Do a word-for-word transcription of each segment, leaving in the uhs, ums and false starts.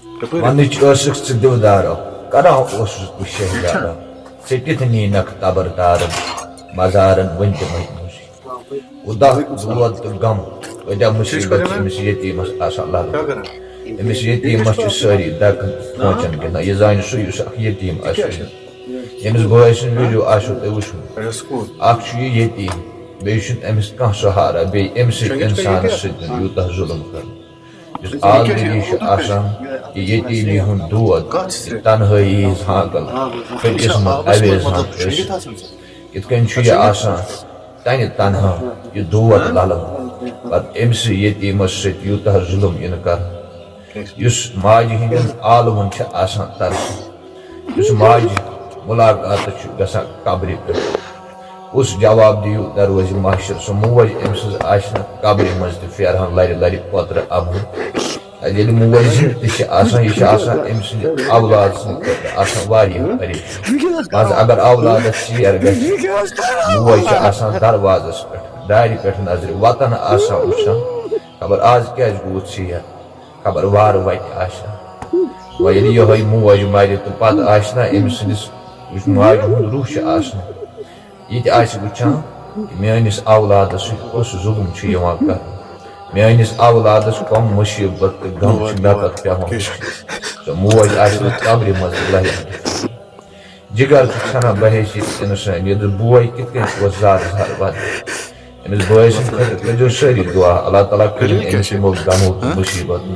ونٕچ ٲسٕکھ ژٕ دِودارو، کران اوسُس بہٕ شہزادو۔ ژٔٹِتھ نینکھ تبردارن، مزارن ؤنۍ تہِ مجنوٗسٕے۔ کوٗتاہ دود تہٕ غم، کۭتیاہ مُصیٖبت چھِ أمِس یتیٖمس آسان لگان۔ أمِس یتیٖمس چھِ سٲری دکن تھوچن گِنٛدان، یہِ زانہِ سُہ یُس اکھ یتیٖم آسہِ۔ ییٚمِس بٲے سٕنٛز video آسیو تۄہہِ وٕچھمُت۔ اکھ چھُ یہِ یتیٖم، بیٚیہِ چھُنہٕ أمِس کانٛہہ سہارا، بیٚیہِ أمۍ سۭتۍ اِنسانس سۭتۍ یوٗتاہ ظُلم کرُن۔ یُس آلریڈی چھُ آسان، یہِ یتیٖمی ہُنٛد دود، یہِ تنہٲیی ہٕنٛز ہانکل، پھٔٹِس منٛز اویز ہان ٲسِتھ۔ یِتھ کٔنۍ چھُ یہِ آسان تنہِ تنہا، یہِ دود للان۔ پتہٕ أمۍ سٕے یتیٖمس سۭتۍ یوٗتاہ ظُلم یِنہٕ کرنہٕ۔ یُس ماجہِ ہٕنٛدٮ۪ن آلوَن چھِ آسان ترسان، یُس ماجہِ مُلاقاتَس چھُ گژھان قبرِ پٮ۪ٹھ، کُس جواب دِیِو دروازِ محشر؟ سۄ موج أمۍ سٕنٛز آسہِ نہٕ قبرِ منٛز تہِ پھیران لرِ لرِ پوترٕ اَبُر۔ ییٚلہِ موج زِندٕ تہِ چھِ آسان، یہِ چھِ آسان أمۍ سٕنٛدِ اولاد سٕنٛدِ خٲطرٕ آسان واریاہ پریشان۔ منٛزٕ اگر اولادَس ژیر گژھِ، موج چھِ آسان دروازَس پٮ۪ٹھ، دارِ پٮ۪ٹھ نظرِ، وطن آسان وٕچھان، خبر آز کیٛازِ گوٚو ژیر؟ خبر وارٕ وتہِ آسہِ ہا۔ وۄنۍ ییٚلہِ یِہوٚے موج مرِ تہٕ پتہٕ آسہِ نا أمۍ سٕنٛدِس، یُس ماجہِ ہُنٛد روح چھُ آسان، یہِ تہِ آسہِ وٕچھان کہِ میٲنِس اولادس سۭتۍ کُس ظُلُم چھُ یِوان کرنہٕ، میٲنِس اولادس کۄم مُصیٖبت تہٕ غم چھِ مےٚ پتہٕ پٮ۪وان وٕچھِنۍ۔ سۄ موج آسہِ نہٕ قبرِ منٛز تہِ لرِ۔ جگر چھُ ژھٮ۪نان بحیثیت اِنسٲنیت، بوے کِتھ کٔنۍ اوس زار زار ودان۔ أمِس بٲے سٕنٛدِ خٲطرٕ کٔرۍزیو سٲری دُعا، اللہ تعالیٰ کٔرِن أمِس یِمو غمو تہٕ مُصیٖبتو۔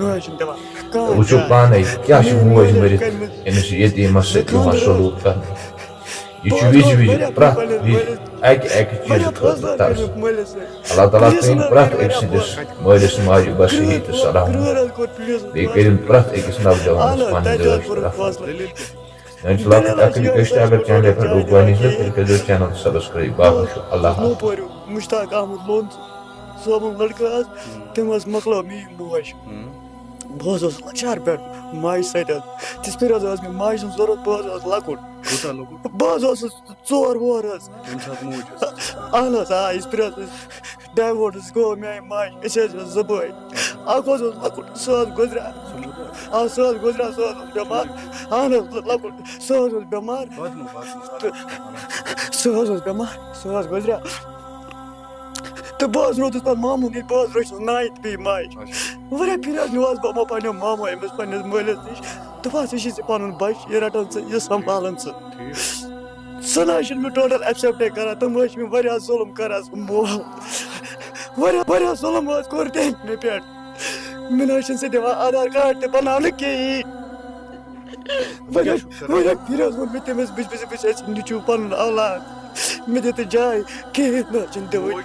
تہٕ وٕچھِو پانے کیٛاہ چھُ موج مٔرِتھ أمِس یتیٖمس سۭتۍ یِوان سلوٗک کرنہٕ۔ یہِ چھُ وِزِ وِزِ پرٛٮ۪تھ وِزِ اکہِ اکہِ چیٖزٕ خٲطرٕ ترسان۔ اللہ تعالیٰ تھٲیِن پرٛٮ۪تھ أکۍ سٕنٛدِس مٲلِس ماجہِ بصحت تہٕ سلامت۔ بیٚیہِ کٔرِن پرٛٮ۪تھ أکِس نوجوانس پنٕنۍ رٲچھ تہٕ رفاقت۔ وۄنۍ چھِ لۄکٕٹ اکھ request، اگر channel پٮ۪ٹھ گۄڈٕنِچ لٹہِ، تیٚلہِ کٔرۍزیو channel subscribe۔ باقٕے چھُ اللہ حافظ۔ نوپوریُک مشتاق احمد لون صٲبُن لڑکہٕ حظ، تٔمۍ حظ مۄکلٲو میٛٲنۍ موج۔ بہٕ حظ اوسُس لۄکچار پٮ۪ٹھ ماجہِ سۭتۍ حظ۔ تِژھ پھِرِ حظ ٲس مےٚ ماجہِ ہٕنٛز ضروٗرت، بہٕ حظ اوسُس لۄکُٹ۔ کوٗتاہ لۄکُٹ؟ بہٕ حظ اوسُس ژور وُہَر حظ۔ ییٚمہِ ساتہٕ موج ٲس؟ اہن حظ، آ، یِژھ پھِرِ حظ ٲس۔ Divorce گوٚو میٛانہِ ماجہِ، أسۍ حظ ٲسۍ زٕ بٲے۔ اَکھ حظ اوس لۄکُٹ، سُہ حظ گُزریو۔ سُہ موٗد حظ؟ آ، سُہ حظ گُزریو، سُہ حظ اوس بٮ۪مار۔ اہن حظ، لۄکُٹ، سُہ حظ اوس بٮ۪مار۔ باتھ روٗم، باتھ روٗم، باتھ روٗم۔ سُہ حظ اوس بٮ۪مار، سُہ حظ گُزریو۔ تہٕ بہٕ حظ روٗدُس پَتہٕ مامُن ییٚتہِ، بہٕ حظ روٚچھُس نانہِ تہٕ بیٚیہِ ماجہِ۔ اچھا۔ واریاہ پھِرِ حظ نیوٗہَس بہٕ یِمو پنٛنیو مامو أمِس پنٛنِس مٲلِس نِش۔ دوٚپہَس، یہِ چھِ ژےٚ پَنُن بَچہِ، یہِ رَٹَن ژٕ، یہِ سنٛبھالَن ژٕ۔ ٹھیٖک۔ سُہ نہ حظ چھُنہٕ مےٚ total accept کران، تِم حظ چھِ مےٚ واریاہ ظُلُم کران، سُہ مول۔ واریاہ، واریاہ ظُلُم حظ کوٚر تٔمۍ مےٚ پٮ۪ٹھ۔ مےٚ نہ حظ چھِنہٕ سُہ دِوان آدھار کارڈ تہِ بناونہٕ کِہیٖنۍ۔ واریاہ، واریاہ پھِرِ حظ ووٚن مےٚ تٔمِس، بہٕ چھُس، بہٕ چھُس، بہٕ چھُس اَسہِ نیٚچوٗ پَنُن اولاد، مےٚ دِ تہٕ جاے، کِہیٖنۍ نہ حظ چھِنہٕ دِوان۔ موج؟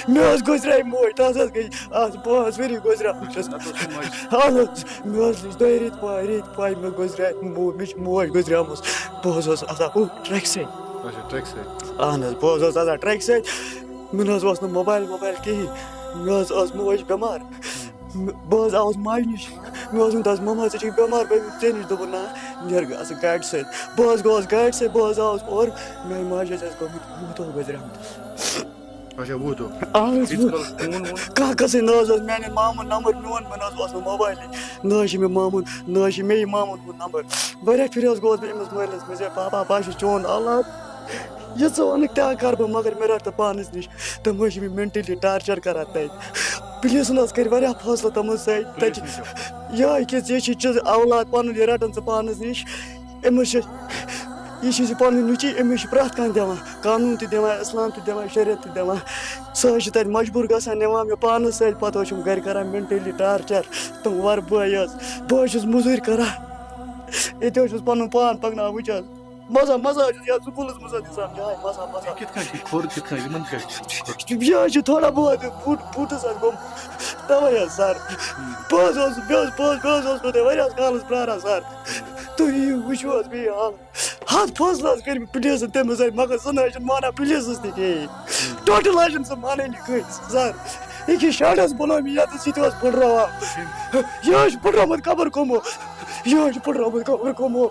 مےٚ حظ گُزرے موج، تَس حظ گٔے آز پانٛژھ ؤری گُزریمٕتِس۔ نَتہٕ اوس نہٕ ماجہِ۔ اَہَن حظ، مےٚ حظ لٔج دۄیہِ ریٚتۍ پانٛژھِ ریٚتۍ پانٛژھِ مےٚ گُزرے مو-، مےٚ چھِ موج گُزریمٕژ۔ بہٕ حظ اوسُس آسان ہُہ ٹرٛکہِ سۭتۍ۔ اچھا، ٹرٛکہِ سۭتۍ۔ اَہَن حظ، بہٕ حظ اوسُس آسان ٹرٛکہِ سۭتۍ۔ مےٚ نہ حظ اوس نہٕ موبایِل ووبایِل کِہیٖنۍ۔ مےٚ حظ ٲس موج بٮ۪مار۔ مےٚ، بہٕ حظ آوُس ماجہِ نِش۔ مےٚ حظ ووٚن تَس، "مَما، ژٕ چھُکھ بٮ۪مار؟" بہٕ ژےٚ نِش۔ دوٚپُن، "نہ، نیرٕ بہٕ اَصٕل گاڑِ سۭتۍ۔" بہٕ حظ گوٚوُس گاڑِ سۭتۍ، بہٕ حظ آوُس اورٕ۔ میٛانہِ ماجہِ حظ آسہِ گوٚمُت وُہ دۄہ گُزریمٕتِس۔ اچھا، وُہ دۄہ۔ اَہَن حظ، ییٖتِس وُہ۔ کالَس فون وون؟ کانٛہہ قٕصٕے نہ حظ اوس۔ میٛانٮ۪ن مامَن نمبر میون، مےٚ نہ حظ اوس نہٕ موبایلٕے۔ نہ حظ چھِ مےٚ مامُن، نہ حظ چھِ مےٚ یہِ مامُن ہُنٛد نمبر۔ واریاہ پھِرِ حظ گوٚوُس بہٕ أمِس مٲلِس، مےٚ دوٚپ، "پاپا، بہٕ حظ چھُس چون اولاد۔" یہِ ژٕ وَنکھ تہِ ہا کَرٕ بہٕ، مگر مےٚ رَٹ تہٕ پانَس نِش۔ تِم حظ چھِ مےٚ mentally torture کَران تَتہِ۔ پُلیٖسَن حظ کٔرۍ واریاہ فٲصلہٕ تِمَن سۭتۍ۔ تَتہِ پُلیٖس نِش حظ؟ یِہوٚے کہِ ژےٚ چھِ چیٖز اولاد پَنُن، یہِ رَٹَن ژٕ پانَس نِش۔ أمِس چھِ، یہِ چھِ ژےٚ پَنٕنۍ نیٚچی، أمِس چھِ پرٛٮ۪تھ کانٛہہ دِوان، قانوٗن تہِ دِوان، اِسلام تہِ دِوان، شریعت تہِ دِوان۔ سُہ حظ چھِ تَتہِ مجبوٗر گژھان، نِوان مےٚ پانَس سۭتۍ، پَتہٕ حظ چھِم گَرِ کَران mentally torture۔ تِم وَرٕ بٲے حظ، بہٕ حظ چھُس مٔزوٗرۍ کَران، ییٚتہِ حظ چھُس پَنُن پان پَکناوان۔ وٕچھ حظ، مَزٕ ہا، مَزٕ ہا چھُس یَتھ سکوٗلَس منٛز حظ نِظام جاے، مَزٕ ہا، مَزٕ ہا۔ یہِ کِتھ کٔنۍ چھِ کھوٚر، کِتھ کٔنۍ، یِمَن کیٛاہ چھِ کھوٚر؟ یہِ حظ چھِ تھوڑا بہت بوٗٹ، بوٗٹَس حظ گوٚمُت۔ تَوَے حظ سَر۔ بہٕ حظ اوسُس، بہٕ حظ، بہٕ حظ، بہٕ حظ اوسُس تۄہہِ واریاہَس کالَس پرٛاران سَر۔ تُہۍ یِیِو، وٕچھِو حظ، بیٚیہِ حال۔ ہَتھ فٲصلہٕ حظ کٔرۍ مٕتۍ پُلیٖسَن تٔمِس سۭتۍ، مگر سُہ نہ حظ چھُنہٕ مانان پُلیٖسَس تہِ کِہیٖنۍ۔ Total حظ چھُنہٕ سُہ مانٲنی کٲنٛسہِ، سَر۔ یہِ کہِ شاٹَس بُلٲو مےٚ یَتَس، یہِ تہِ اوس پھٕٹراوان۔ یہِ حظ چھُ پھٕٹرومُت قبر کُمو۔ یہِ حظ چھُ پھٕٹرومُت قبر کُمو۔